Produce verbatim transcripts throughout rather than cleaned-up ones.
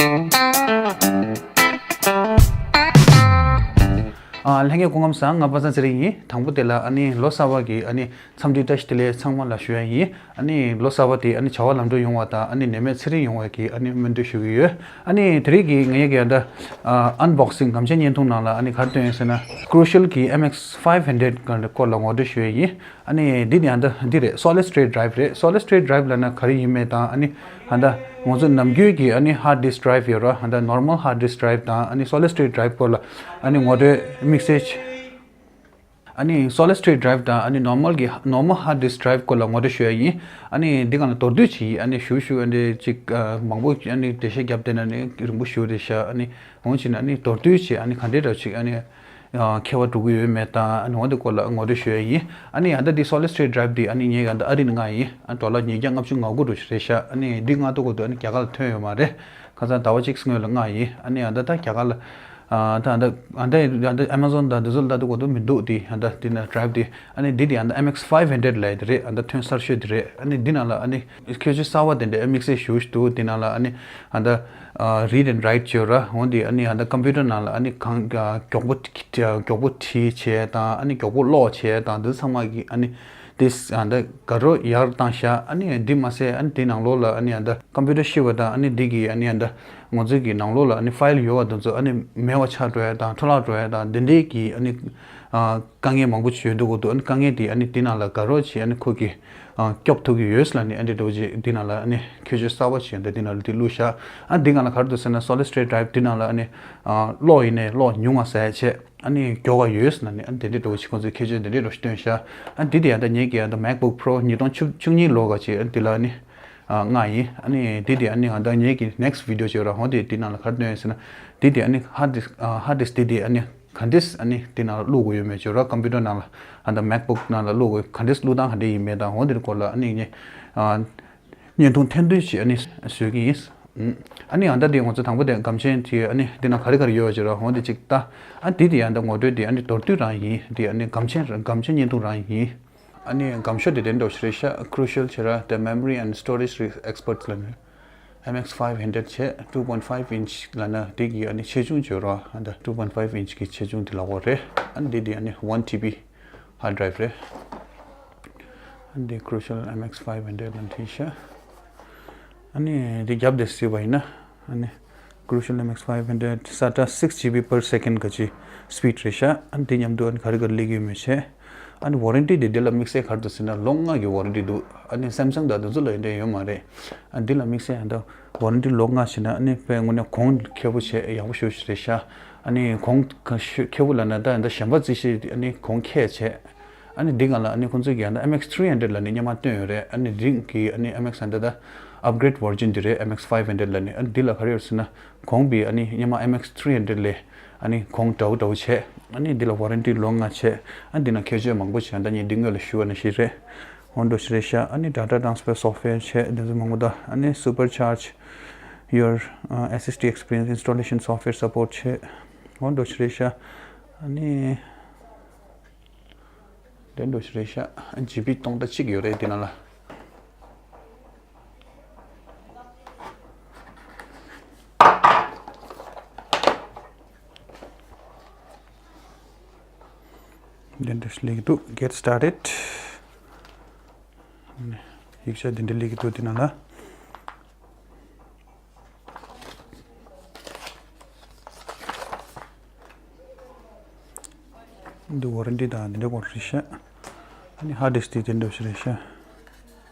ཨ། ལྷན་རྒྱས་སྐུ་ཁམས་བཟང་། ང་པ་སངས་ཚེ་རིང་ཡིན། དང་པོ་དེ་ལ་ཨ་ནི་ལོ་གསར་པ་གི་ཨ་ནི་འཚམས་འདྲི་བཀྲ་ཤིས་བདེ་ལེགས་ཚང་མ་ལ་ཞུ་ཡ་ཡིན། ཨ་ནི་ལོ་གསར་པ་དེ་ཨ་ནི་བྱ་བ་ལམ་འགྲོ་ཡོང་བ་དང་ཨ་ནི་ནད་མེད་ཚེ་རིང་ཡོང་བ་གི་ཨ་ནི་སྨོན་འདུན་ཞུ་གི་ཡོད། ཨ་ནི་དེ་རིང་གི་ངའི་གི་ཨ་ད་ཨ་ཨན་བོག་སིང་གམ་ཆེན་བརྙན་ཐུང་ནང་ལ་ཨ་ནི་ག་རེ་སྟོན་ཡོད་ཟེར་ན། ཀུ་རུ་ཤེལ་གི་ཨེམ་ཨེགས་ཕའིབ་ཧན་ཌེཌ་གི་སྐོར་ལ་ངོ་སྤྲོད་ཞུ་ཡ་ཡིན། ཨ་ནི་འདི་ནི་ཨ་ད་འདི་རེད། སོ་ལིཌ་སི་ཊེཊ་ཌི་རའིབ་རེད། སོ་ལིཌ་སི་ཊེཊ་ཌི་རའིབ་ལབ་ན་ག་རེ་ཡིན་མིན་དང་ཨ་ནི་ཨ་ད་ང་ཚོ་ནམ་རྒྱུན་གྱི་ཨ་ནི་ཧརཌ་ཌིསྐ་ཌི་རའིབ་ཡོད་ར། ཨ་ད་ནོར་མལ་ཧརཌ་ཌིསྐ་ཌི་རའིབ་དང་ཨ་ནི་སོ་ལིཌ་སི་ཊེཊ་ཌི་རའིབ་སྐོར་ལ་ཨ་ནི་ངོ་སྤྲོད་དམིགས་བསལ་ཨ་ནི་སོ་ལིཌ་སི་ཊེཊ་ཌི་རའིབ་དང་ཨ་ནི་ནོར་མལ་གྱི་ནོར་མལ་ཧརཌ་ཌིསྐ་ཌི་རའིབ་སྐོར་ལ་ངོ་སྤྲོད་ཞུ་ཡ་ཡིན། ཨ་ནི་འདི་ག་ལ་མདོར་བསྡུས་ཅིག་ཨ་ནི་ཞུ་ཞུ་ཨ་ནི་ཅིག་ཨ་མང་པོ་ཨ་ནི་འགྲེལ་བཤད་བརྒྱབ་བསྡད་ན་ནི་རིང་པོ་ཞུ་རེད་ཤག་ཨ་ནི་འོང་ཕྱིན་ཨ་ནི་མདོར་བསྡུས་ཅིག་ཨ་ནི་ག་འདྲས་འདྲ་ཅིག་ཨ་ནི་ཨ་ཁྱད་པར་འགྲོ་གི་ཡོད་མེད་དང་ཨ་ནི་འོ་འདི་སྐོར་ལ་ངོ་སྤྲོད་ཞུ་ཡ་ཡིན། ཨ་ནི་ཨ་ད་འདི་སོ་ལིཌ་སི་ཊེཊ་ཌི་རའིབ་འདི་ཨ་ནི་ངའི་ཨ་ད་ཨ་རི་ནས་མངགས་ཡིན། ཨ་ཌོ་ལར་ཉིས་བརྒྱ་ལྔ་བཅུ་ང་དགུ་འགྲོ་རེད་ཤག་ཨ་ནི་འདི་མངགས་ཐུབ་གོ་དུས་ཨ་ནི་རྒྱ་གར་ལ་ཐོན་ཡོད་མ་རེད། ཁ་སང་ཟླ་བ་གཅིག་སྔོན་ལ་མངགས་ཡིན། ཨ་ནི་ཨ་ད་ད་རྒྱ་གར་ལ་ཨ་ད་ཨ་ད་ཨ་ད་ཨ་ད་ཨ་མ་ཛོན་དང་འདི་ཚོ་ལ་ལྟ་དུས་གོ་དུས་མི་འདུག་དེ་ཨ་ད་དེ་ན་ཌི་རའིབ་དེ་ཨ་ནི་འདི་དེ་ཨ་ད་ཨེམ་ཨེགས་ཕའིབ་ཧན་ཌེཌ་ལབ་ཡ་དེ་རེད། ཨ་ད་ཐོན་གསར་ཤོས་དེ་རེད། ཨ་ནི་འདི་ནང་ལ་ཨ་ནི་ཁྱད་ཆོས་གསར་པ་དེ་འདྲ་དམིགས་བསལ་ཞེ་པོ་ཞིག་འདུག་དེ་ནང་ལ་ཨ་ནི་ཨ་ད་ཨ་རིཌ་ཨེན་ཌི་རའིཊ་བྱེད་ར། འོ་དེ་ཨ་ནི་ཨ་ད་ཀམ་པུ་ཊར་ནང་ལ་ཨ་ནི་གང་ཨ་མགྱོགས་པོ་ཨ་མགྱོགས་པོ་བྲིས་བྱས་དང་ཨ་ནི་མགྱོགས་པོ་ཀློག་བྱས་དང་འདི་ཚང་མ་གི་ཨ་ནི་དེ་ཨ་ད་དགའ་རབ་ཡར་བཏང་ཤག་ཨ་ནི་འདི་མ་ཟད་ཨ་ནི་དེ་ནང་ལོགས་ལ་ཨ་ནི་ཨ་ད་ཀམ་པུ་ཊར་ཤི་བ་དང་ཨ་ནི་འདི་གི་ཨ་ནི་ཨ་ད་ང་ཚོའི་གི་ནང་ལོགས་ལ་ཨ་ནི་ཕའིལ་ཡོད་པ་དེ་ཚོ་ཨ་ནི་མེད་པ་ཆགས་འགྲོ་ཡ་དང་འཕྲོ་བརླག་འགྲོ་ཡ་དང་འདི་འདྲའི་གི་ཨ་ནི་ཨ་དཀའ་ངལ་མང་པོ་ཅིག་ཡོད་འདུག་གོ་དུས་ཨ་ནི་དཀའ་ངལ་དེ་ཨ་ནི་དེ་ནང་ལ་དགའ་རབ་ཅིག་ཨ་ནི་ཁོ་གི་ཨ་སྐྱོབ་ཐུབ་ཀྱི་ཡོད་ལབ་ནས་ཨ་འདྲ་འདྲ་བོ་ཅིག་དེ་ནང་ལ་ཨ་ནི་ཁྱད་ཆོས་གསར་པ་ཅིག་ཨ་འདྲ་དེ་ནང་ལ་དེ་བླུགས་ཤག་ཨ་འདི་ག་ལ་ག་རེ་འདུག་ཟེར་ན་སོ་ལིཌ་སི་ཊེཊ་ཌི་རའིབ་དེ་ནང་ལ་ཨ་ནི་ཨ་གློག་ཡིན་ནའི་གློག་ཉུང་བ་ཟ་ཡ་བྱས། ཨ་ནི་མགྱོགས་པ་ཡོད་ཟེར་ནས་ཨ་ནི་དེ་འདྲའི་འདྲ་བོ་ཞིག་ཁོང་ཚོས་ཁྱད་ཆོས་དེ་འདྲའི་འདྲ་བོ་ཞིག་སྟོན་ཤག་ཨ་འདི་དེ་ཡང་ད་ངེད་ཀྱི་ཨ་ད་མེག་བུག་པོ་རོ་ཉིས་སྟོང་བཅུ་གཉིས་ལོ་ག་ཅིག་ཨ་འདི་ལ་ཨ་ནི་ཨ་མངགས་ཡིན། ཨ་ནི་འདི་དེ་ཨ་ནི་ཨ་ད་ངེད་ཀྱི་ནེག་སི་ཊི་བི་ཌི་ཡོ་བྱེད་རོགས། འོ་དེ་དེ་ནང་ལ་ག་རེ་སྟོན་ཡོད་ཟེར་ན་འདི་དེ་ཨ་ནི་ཧརཌ་ཌིསྐ་ཨ་ཧརཌ་ཌིསྐ་དེ་དེ་ཨ་ནི་ག་འདྲས་ཨ་ནི་དེ་ནང་ལ་བླུག་དགོས་ཡོད་མེད་བྱེད་རོགས། ཀམ་པུ་ཊར་ནང་ལ་ཨ་ད་མེག་བུག་ནང་ལ་བླུག་དགོས་ག་འདྲས་བླུག་སྟངས་ག་འདྲས་ཡིན་མེད་དང་འོ་དེ་སྐོར་ལ་ཨ་ནི་ངས་ཨ། བརྙན་ཐུང་ཐེར་འདོན་ཞིག་ཨ་ནི་བཟོ་གི་ཡིན། ཨ་ནི་ཨ་ད་དེ་ང་ཚོ་དང་པོ་དེ་སྒམ་ཆེན་དེ་ཨ་ནི་འདི་ན་ག་རེ་ག་རེ་ཡོད་ཅེས་ར་འོང་དེ་གཅིག་ལྟ། ཨ་དེ་དེ་ཨ་ད་ངོ་སྤྲོད་དེ་ཨ་ནི་མདོར་བསྡུས་རང་ཡིན། དེ་ཨ་ནི་སྒམ་ཆེན་སྒམ་ཆེན་བརྙན་ཐུང་རང་ཡིན། ཨ་ནི་སྒམ་ཤོག་དེ་དེ་འདྲ་ཞིག་རེད་ཤག་ཀུ་རུ་ཤལ་བྱེད་ར་དེ་མེ་མོ་རི་ཨེན་ཌི་སི་ཊོ་རེཇ་ཨེག་སི་པར་ཊི་ལ་ནི་ཨེམ་ཨེག་སི་ཕའིབ་ཧན་ཌེཌ་བྱས་ཊུ་པོའིན་ཊི་ཕའིབ་ཨིན་ཅི་ལབ་ན་དེ་གི་ཨ་ནི་ཆེ་ཆུང་བྱེད་ར་ཨ་ད་ཊུ་པོའིན་ཊི་ཕའིབ་ཨིན་ཅི་གི་ཆེ་ཆུང་དེ་ལ་འོ་རེད། ཨ་ནི་དེ་དེ་ཨ་ནི་ཝན་ཊི་བི། ཧརཌ་ཌི་རའིབ་རེད། ཨ་ནི་འདི་ཀུ་རུ་ཤལ་ཨེམ་ཨེག་སི་ཕའིབ་ཧན་ཌེཌ་ལ་འཁྲིད་ཤག་ཨ་ནི་འདི་རྒྱབ་དེ་གཟིགས་པ་ཡིན་ན་ཨ་ནི་ཀུ་རུ་ཤལ་ཨེམ་ཨེག་སི་ཕའིབ་ཧན་ཌེཌ་སཱ་ཊ་སིགས་ཇི་བི་པར་སེ་ཀེན་ག་ཅི་སི་པིཌ་རེད་ཤག་ཨ་ནི་འདི་མཉམ་དུ་ཨ་ནི་ག་རེ་ག་རེ་སླེབས་ཀྱི་ཡོད་མེད་བྱས། ཨ་ནི་ཝ་རན་ཊི་དེ་འདི་ལ་དམིགས་བསལ་ག་རེ་འདུག་ཟེར་ན་ལོ་ལྔ་གི་ཝ་རན་ཊི་འདུག་ཨ་ནི་སེམ་སང་དང་དེ་ཚོ་ལ་ཡིན་འདྲ་ཡོད་མ་རེད། ཨ་འདི་ལ་དམིགས་བསལ་ཨ་ད་ཝ་རན་ཊི་ལོ་ལྔ་བྱས་ན་ཨ་ནི་དཔེ་དངོས་གནས་གོང་ཁེ་པོ་བྱས་ཡག་པོ་ཞེ་པོ་ཞིག་རེད་ཤག་ཨ་ནི་གོང་ཁེ་པོ་ལབ་ན་ད་ཨ་ད་གཞན་པ་རྩིས་བྱས་ཨ་ནི་གོང་ཁེ་བྱས། ཨ་ནི་འདི་སྒང་ལ་ཨ་ནི་ཁོང་ཚོས་ཀྱི་ཨ་ནི་ཨེམ་ཨེག་སི་ཐི་རི་ཧན་ཌེཌ་ལབ་ནས་སྔོན་མ་བཏོན་ཡོད་རེད། ཨ་ནི་འདི་གི་ཨ་ནི་ཨེམ་ཨེག་སི་ཧན་ཌེཌ་ད་ཨབ་གྲེཌ་ཝར་ཞན་འདི་རེད། ཨེམ་ཨེག་སི་ཕའིབ་ཧན་ཌེཌ་ལབ་ནས། ཨ་ནི་འདི་ལ་ག་རེ་ཡོད་ཟེར་ན་གོང་པའི་ཨ་ནི་སྔོན་མ་ཨེམ་ཨེག་སི་ཐི་རི་ཧན་ཌེཌ་ལས་ཨ་ནི་གོང་འདྲ་བོ་འདྲ་བོ་བྱས། ཨ་ནི་འདི་ལ་ཝ་རན་ཊི་ལོ་ལྔ་བྱས། ཨ་ནི་འདི་ན་ཁྱད་ཆོས་མང་པོ་བྱས། ད་ངས་འདི་སྔོན་ལ་ཞུས་པ་ནང་བཞིན་རེད། འོ་འདྲ་ཞིག་རེད་ཤག་ཨ་ནི་ཌ་ཊ་ཊ་རན་སི་ཕར་སོབ་ཝེར་བྱས་འདི་ཚོ་མང་པོ་དང་། ཨ་ནི་Supercharge your uh, S S D experience installation software support བྱས། འོ་འདྲ་ཞིག་རེད་ཤག་ཨ་ནི། དེ་འདྲ་ཞིག་རེད་ཤག་ཨ་ནི་ཇི་བི་སྟོང་ཕྲག་གཅིག་ཡོད་རེད་དེ་ནང་ལ། དེ་འདྲ་ཞིག་སླེབས་ཀྱི་འདུག Get started. ཡིག་ཆ་དེ་འདྲ་སླེབས་ཀྱི་འདུག་དེ་ནང་ལ། འདི་ཝ་རན་ཊི་དང་འདི་འདྲ་སྐོར་རེད་ཤག་ཨ་ནི་ཧརཌ་ཌིསྐ་དེ་དེ་འདྲ་ཞིག་རེད་ཤག་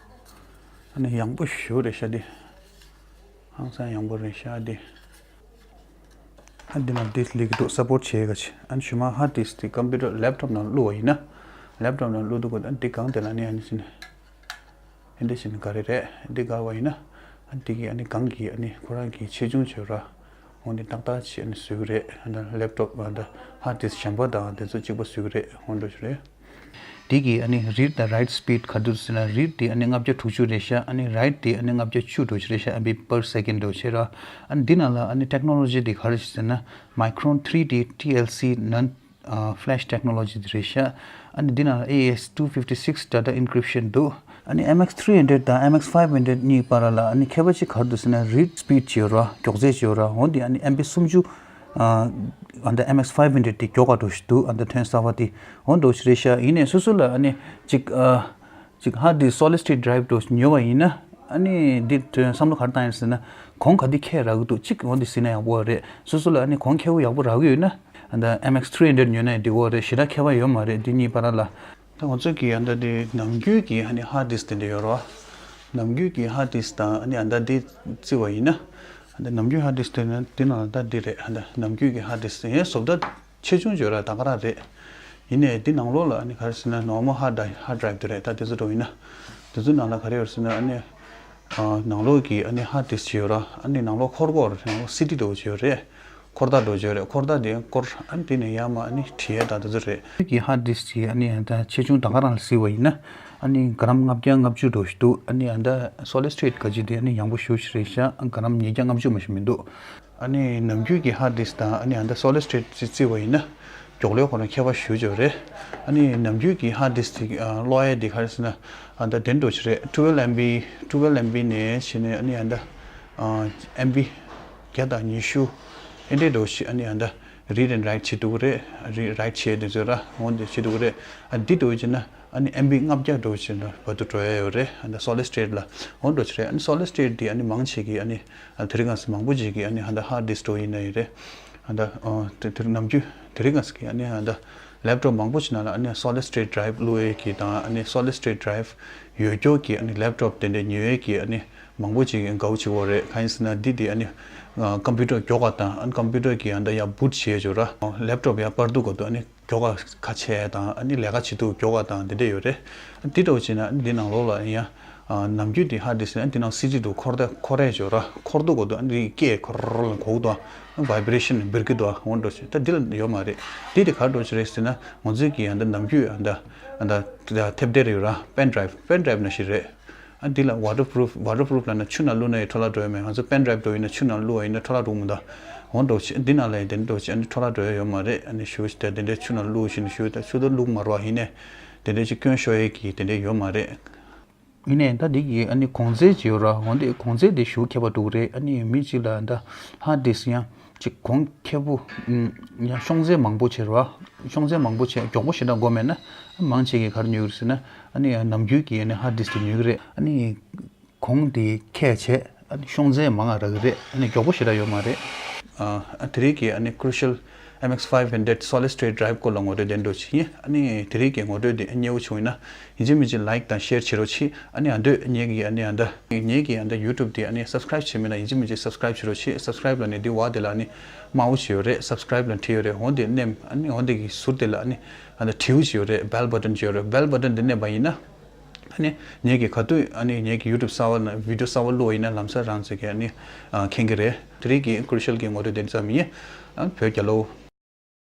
ཨ་ནི་ཡང་པོ་ཞེ་པོ་རེད་ཤག་འདི། ཧང་སང་ཡང་པོ་རེད་ཤག་འདི། ཨ་འདི་ནང་འདི་སླེབས་ཀྱི་འདུག་སབ་པོརཊ་བྱེད་ག་ཅི། ཨ་ནི་ཞུ་མ་ཧརཌ་ཌིསྐ་དེ་ཀམ་པུ་ཊར་ལེབ་ཊོབ་ནང་བླུགས་པ་ཡིན་ན། ལེབ་ཊོབ་ནང་བླུགས་དུས་ཨ་ནི་འདི་སྒང་དེ་ལ་ནི་ཨ་ནི་ཟིན། ཨ་འདི་ཟིན་ག་རེ་རེད། འདི་ག་བ་ཡིན་ན། ཨ་འདི་གི་ཨ་ནི་སྒང་གི་ཨ་ནི་ཁོ་རང་གི་ཆེ་ཆུང་བྱེད་ར། འོ་འདི་ཏག་ཏག་ཅིག་ཨ་ནི་བཟོ་གི་རེད། ཨ་ནི་ལེབ་ཊོབ་ཨ་ད་ཧརཌ་ཌིསྐ་གཞན་པ་དང་དེ་ཚོ་གཅིག་པ་བཟོ་གི་རེད། འོ་འདྲ་ཞིག་རེད། འདི་གི་ཨ་ནི་རིཌ་དང་རའིཊ་སི་པིཌ་ག་དུས་ཟེར་ན། རིཌ་དེ་ཨ་ནི་ལྔ་བརྒྱ་དྲུག་ཅུ་རེད་ཤག་ཨ་ནི་རའིཊ་དེ་ཨ་ནི་ལྔ་བརྒྱ་བཅུ་འགྲོ་ཅི་རེད་ཤག་ཨ་བི་པར་སེ་ཀེན་འགྲོ་ཅི་ར། ཨ་ནི་འདི་ནང་ལ་ཨ་ནི་ཊེག་ནོ་ལོ་ཇི་དེ་ག་རེ་ཞིག་ཟེར་ན། Micron three D T L C non uh, flash technology དེ་རེད་ཤག་ཨ་ནི་འདི་ནང་ལ་A E S two fifty six data encryption འདུག་ཨ་ནི་M X three hundred དང་M X five hundred གཉིས་བར་ལ་ཨ་ནི་ཁྱད་པར་ཅིག་ག་རེ་འདུག་ཟེར་ན། read speed ཅིག་ཡོད་ར། མགྱོགས་ཚད་ཅིག་ཡོད་ར། འོན་ཏེ་ཨ་ནི་M B སུམ་ཅུ། ཨ་ཨ་ད་M X five hundred དེ་མགྱོགས་ག་འགྲོ་ཞིག་འདུག་ཨ་ད་ཐོན་གསར་པ་དེ་འོ་འགྲོ་ཞིག་རེད་ཤག་ཡིན་ནའི་སོ་སོ་ལ་ཨ་ནི་ཅིག་ཨ་ཅིག་hard disk solid state drive འགྲོ་ཞིག་ཉོ་བ་ཡིན་ན། ཨ་ནི་འདི་དོན་བསམ་བློ་ག་རེ་བཏང་ཡིན་ཟེར་ན། གོང་ག་དེ་ཁྱད་རག་གི་འདུག་ཅིག་འོ་འདི་ཟིན་ན་ཡག་པོ་རེད། སོ་སོ་ལ་ཨ་ནི་གོང་ཁེ་པོ་ཡག་པོ་རག་གི་ཡོད་ན། ཨ་ད་M X three hundred ཉོས་ན་འགྲིག་གི་རེད། ཞེ་དྲག་ཁྱད་པར་ཡོད་མ་རེད། འདི་གཉིས་བར་ལ། ད་ང་ཚོ་གི་ཨ་ད་དེ་ནམ་རྒྱུན་གྱི་ཨ་ནི་hard disk དེ་འདྲ་ཡོད་རེད་བ། ནམ་རྒྱུན་གྱི་hard disk དང་ཨ་ནི་ཨ་ད་འདི་བརྩི་བ་ཡིན་ན། ཨ་ད་ནམ་རྒྱུན་hard disk དེ་ནི་འདི་ནང་ལ་ད་འདི་རེད། ཨ་ད་ནམ་རྒྱུན་གྱི་hard disk ཡིན་བཟོ་ལྟ་ཆེ་ཆུང་བརྗོད་ར་ད་ག་རང་རེད། ཡིན་ནའི་འདི་ནང་ལོགས་ལ་ཨ་ནི་ག་རེ་ཟེར་ན། normal hard drive hard drive དེ་རེད། ད་དེ་ཚོ་འགྲོ་ཡིན་ན། དེ་ཚོ་ནང་ལ་ག་རེ་ཡོད་ཟེར་ན། ཨ་ནི་ཨ་ནང་ལོགས་ཀྱི་ཨ་ནི་hard disk ཅིག་ཡོད་ར། ཨ་ནི་ནང་ལོགས་འཁོར་སྐོར་ནང་ལོགས་སི་ཌི་འགྲོ་བྱས་ཡོད་རེད། འཁོར་ཐག་འགྲོ་བྱས་ཡོད་རེད། འཁོར་ཐག་དེ་འཁོར་ཨ་ནི་དེ་ནས་ཡར་མར་ཨ་ནི་བྲིས་ཡས་དང་དེ་ཚོ་རེད། ཀྱི་hard disk ཅིག་ཨ་ནི་ད་ཆེ་ཆུང་ད་ག་རང་ལ་གཟིགས་པ་ཡིན་ན། ཨ་ནི་ག་རམ་ལྔ་བརྒྱ་ལྔ་བཅུ་འགྲོ་ཞིག་འདུག་ཨ་ནི་ཨ་ད་solid state ག་ཅིག་དེ་ཨ་ནི་ཡང་པོ་ཞེ་པོ་ཞིག་རེད་ཤག་ག་རམ་ཉིས་བརྒྱ་ལྔ་བཅུ་མ་ཞིག་མི་འདུག་ཨ་ནི་ནམ་རྒྱུན་གྱི་hard disk དང་ཨ་ནི་ཨ་ད་solid state ཅིག་བརྩི་བ་ཡིན་ན། མགྱོགས་ལོས་ཁོ་རང་ཁྱད་པར་ཞེ་པོ་ཅིག་ཡོད་རེད། ཨ་ནི་ནམ་རྒྱུན་གྱི་hard disk དེ་ཀློག་ཡས་དེ་ག་རེ་ཟེར་ན། ཨ་ད་དེ་འདྲ་ཅིག་རེད། twelve M B twelve M B ནས་བྱས་ནས་ཨ་ནི་ཨ་ད་M B བརྒྱ་དང་ཉི་ཤུ་ཨེ་འདྲ་འགྲོ་ཞིག་ཨ་ནི་ཨ་ད་read and write བྱེད་འདུག་གི་རེད། read write བྱེད་དེ་ཚོ་ར་འོ་འདི་བྱེད་འདུག་གི་རེད། ཨ་འདི་འགྲོ་བྱས་ན་ཨ་ནི་M B ལྔ་བརྒྱ་འགྲོ་བྱས་ན་བར་དུ་འགྲོ་ཡ་ཡོད་རེད། ཨ་ད་solid state ལ་འོ་འགྲོ་ཅིག་རེད། ཨ་ནི་solid state དེ་ཨ་ནི་མང་ཆེ་གི་ཨ་ནི་ཨ་དེ་རིང་ང་ཚོ་མང་པོ་ཅིག་གི་ཨ་ནི་ཨ་ད་hard disk འགྲོ་ཡིན་ན་ཡོད་རེད། ཨ་ད་ཨ་དེ་དེ་ནམ་རྒྱུན་དེ་རིང་ང་ཚོ་གི་ཨ་ནི་ཨ་ད་laptop མང་པོ་ཅིག་ནང་ལ་ཨ་ནི་solid state drive བླུག་ཡས་ཀྱི་དང་ཨ་ནི་solid state drive ཡོད་མཁན་གྱི་ཨ་ནི་laptop དེ་འདྲ་ཉོ་ཡས་ཀྱི་ཨ་ནི་མང་པོ་ཅིག་གི་དགའ་པོ་བྱེད་ཀྱི་ཡོད་རེད། གང་ཡིན་ཟེར་ན་འདི་དེ་ཨ་ནི་ཨ་computer མགྱོགས་པ་དང་ཨ་ནི་computer གི་ཨ་ད་ཡར་boot བྱེད་ཡས་ཅིག་ཡོད་ར། laptop ཡར་སྤར་དུས་སྐབས་དུས་ཨ་ནི་མགྱོགས་པ་ཁ་ཕྱེ་ཡས་དང་ཨ་ནི་ལས་ཀ་བྱེད་དུས་མགྱོགས་པ་དང་དེ་འདྲ་ཡོད་རེད། ཨ་འདི་འདྲ་བྱས་ན་ཨ་ནི་འདི་ནང་ལོགས་ལ་ཡང་ཨ་ནམ་རྒྱུན་དེ་hard disk ཨ་འདི་ནང་སི་ཌི་འདུག་འཁོར་ད་འཁོར་ཡས་ཅིག་ཡོད་ར། འཁོར་དུས་སྐབས་དུས་ཨ་ནི་སྐད་འཁོར་ལ་གོ་གི་འདུག vibration འབིར་གི་འདུག་འོ་འདྲ་ཅིག་ད་འདི་ལ་ཡོད་མ་རེད། འདི་དེ་ག་འདྲ་ཅིག་རེད་ཟེར་ན། ང་ཚོའི་གི་ཨ་ད་ནམ་རྒྱུན་ཨ་ད་ཨ་ད་ཐེབས་འདྲ་ཡོད་ར། pen drive pen drive ནང་བཞིན་རེད། ཨ་འདི་ལ་waterproof waterproof ལབ་ན་ཆུ་ནང་བླུགས་ན་ཡང་འཕྲོ་བརླག་འགྲོ་ཡ་མེད། ང་ཚོ་pen drive འདྲ་ཡིན་ན་ཆུ་ནང་བླུགས་པ་ཡིན་ན་འཕྲོ་བརླག་འགྲོ་གི་མི་འདུག་འོ་འདྲ་ཅིག་འདི་ནང་ལ་ཡང་དེ་འདྲ་ཅིག་ཨ་ནི་འཕྲོ་བརླག་འགྲོ་ཡ་ཡོད་མ་རེད། ཨ་ནི་ཞུ་ཞུ་དེ་དེ་འདྲའི་ཆུ་ནང་བླུགས་བཞིན་ཞུ་དེ་ཆུ་དེ་བླུགས་མ་རེད་པ། ཡིན་ནའི་དེ་འདྲའི་ཅིག་སྐྱོན་ཤོར་ཡས་ཀྱི་དེ་འདྲའི་ཡོད་མ་རེད། ཡིན་ནའི་ད་འདི་གི་ཨ་ནི་གོང་ཚད་ཅིག་ཡོད་ར། འོ་འདི་གོང་ཚད་དེ་ཞེ་པོ་ཁྱད་པར་འདུག་རེད། ཨ་ནི་མི་གཅིག་ལ་ད་hard disk ཡང་ཅིག་གོང་ཁེ་པོ་ཡང་ཤོང་ཚད་མང་པོ་བྱེད་ར། ཤོང་ཚད་མང་པོ་བྱེད་མགྱོགས་པོ་ཞེ་དྲག་དགོས་མེད་ན་མང་ཆེ་གིས་ག་རེ་ཉོ་གི་རེད་ཟེར་ན། ཨ་ནི་ནམ་རྒྱུན་གྱི་ཨ་ནི་hard disk དེ་ཉོ་གི་རེད། ཨ་ནི་གོང་དེ་ཁེ་བྱས་ཨ་ནི་ཤོང་ཚད་མང་ང་རག་གི་རེད། ཨ་ནི་མགྱོགས་པོ་ཞེ་དྲག་ཡོད་མ་རེད། ཨ་དེ་རིང་གི་ཨ་ནི་Crucial M X five hundred solid state drive སྐོར་ལ་ངོ་སྤྲོད་དེ་འདྲ་ཅིག་ཡིན། ཨ་ནི་དེ་རིང་གི་ངོ་སྤྲོད་དེ་མཉེས་པོ་བྱུང་ཡིན་ན་ཡིན་གཅིག་མིན་གཅིག་like དང་share བྱེད་རོགས་གྱིས། ཨ་ནི་ཨ་འདོད་ངེད་ཀྱི་ཨ་ནི་ཨ་ད་ངེད་ཀྱི་ཨ་ད་YouTube དེ་ཨ་ནི་subscribe བྱས་མེད་ན་ཡིན་གཅིག་མིན་གཅིག་subscribe བྱེད་རོགས་གྱིས། subscribe ལབ་ནས་འདི་བ་དེ་ལ་ཨ་ནི་དམར་པོ་ཅིག་ཡོད་རེད། subscribe ལབ་བྲིས་ཡོད་རེད། འོ་དེ་མནན། ཨ་ནི་འོ་དེ་གི་ཟུར་དེ་ལ་ཨ་ནི་ཨ་ད་དྲིལ་བུ་ཅིག་ཡོད་རེད། bell button ཅིག་ཡོད་རེད། bell button དེ་མནན་པ་ཡིན་ན། ཨ་ནི་ངེད་ཀྱི་ག་དུས་ཨ་ནི་ངེད་ཀྱི་YouTube གསར་པ་ན་video གསར་པ་བླུགས་པ་ཡིན་ན་ལམ་སང་རང་ཚོ་གིས་ཨ་ནི་ཨ་མཁྱེན་གྱི་རེད། དེ་རིང་གི་Crucial གི་ངོ་སྤྲོད་དེ་ཙམ་ཡིན། ཨ་བོད་རྒྱལ་ལོ།